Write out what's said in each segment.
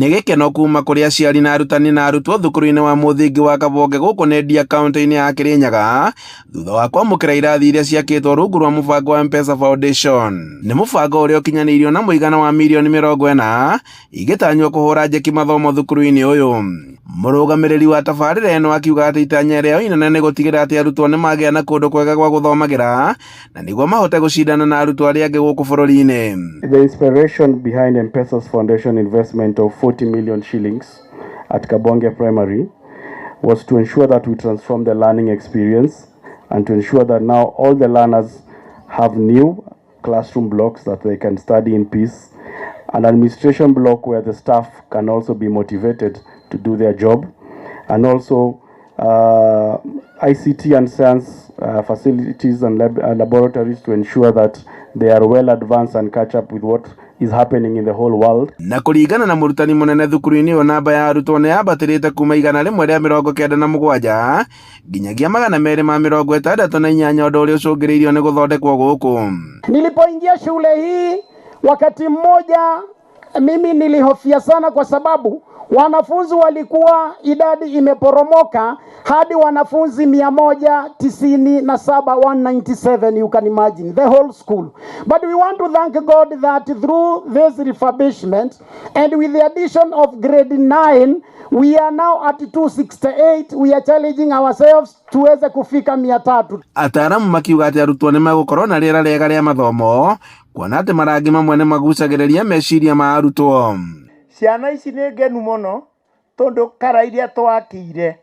Nĩ gĩkeno kuma kũrĩ aciari na arutani na arutwo thukuru-inĩ wa mũthingi wa Kabonge gũkũ Ndia kaunti-inĩ ya Kirinyaga thutha wa kwamũkĩra irathi iria ciakĩtwo rungu rwa mũbango wa M-Pesa Foundation. Nĩ mũbango ũrĩa ũkinyanĩirio na mũigana wa mirioni 40 igĩtanywo kũhũra njeki mathomo thukuru-inĩ ũyũ. Mũrũgamĩrĩri wa tabarĩra ĩno akiuga atĩ itanya rĩao inene nĩ gũtigĩrĩra atĩ arutwo nĩ magĩa na kũndũ kwega gwa gũthomagĩra na nĩguo mahote gũcindana na arutwo arĩa angĩ gũkũ bũrũri-inĩ. The inspiration behind M-Pesa's foundation investment of 40 million shillings at Kabonge Primary was to ensure that we transform the learning experience and to ensure that now all the learners have new classroom blocks that they can study in peace, an administration block where the staff can also be motivated to do their job, and also ICT and science facilities and laboratories to ensure that they are well advanced and catch up with what is happening in the whole world. Na kũringana na mũrutani mũnene thukuru-inĩ ũyũ, namba ya arutwo nĩ yambatĩrĩte kuma 197 nginyagia 268, ũndũ ũrĩa ũcũngĩrĩirio nĩ gũthondekwo gũkũ. Nilipoingia shule hii, wakati mmoja mimi nilihofia sana kwa sababu wanafunzi walikuwa idadi imeporomoka hadi wanafunzi 197, 197, you can imagine the whole school. But we want to thank God that through this refurbishment and with the addition of grade 9, we are now at 268. We are challenging ourselves tuweze kufika 300. Ataaramu makiuga atĩ arutwo nĩ megũkorwo na rĩera rĩega rĩa mathomo kuona atĩ marangi mamwe nĩ magucagĩrĩria meciria ma arutwo. Ciana ici nĩ ngenu mũno tondũ kara iria twakĩire,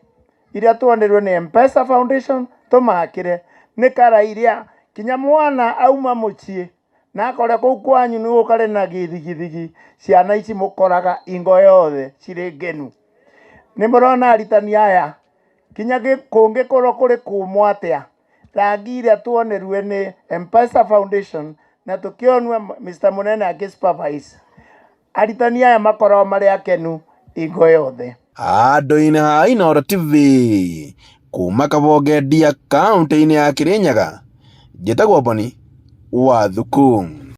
iria tuonirwo nĩ M-Pesa Foundation tũmakĩre, nĩ kara iria kinya mwana auma mũciĩ na akore kũu kwanyu nĩ gũkare na gĩthigithigi, ciana ici mũkoraga ingo yothe cirĩ ngenu. Nĩ mũrona aritani aya kinya kũngĩkorwo kũrĩ kũmũ atĩa, rangi iria tuonirwe nĩ M-Pesa Foundation na tũkĩonwo Mr. Munene akĩ supervise aritani aya makoragwo marĩ akenu ingo yothe. Handũ-inĩ ha Inooro TV kuma Kabonge Ndia kaunti-inĩ ya Kirinyaga, njĩtagwo Boni wa Thuku.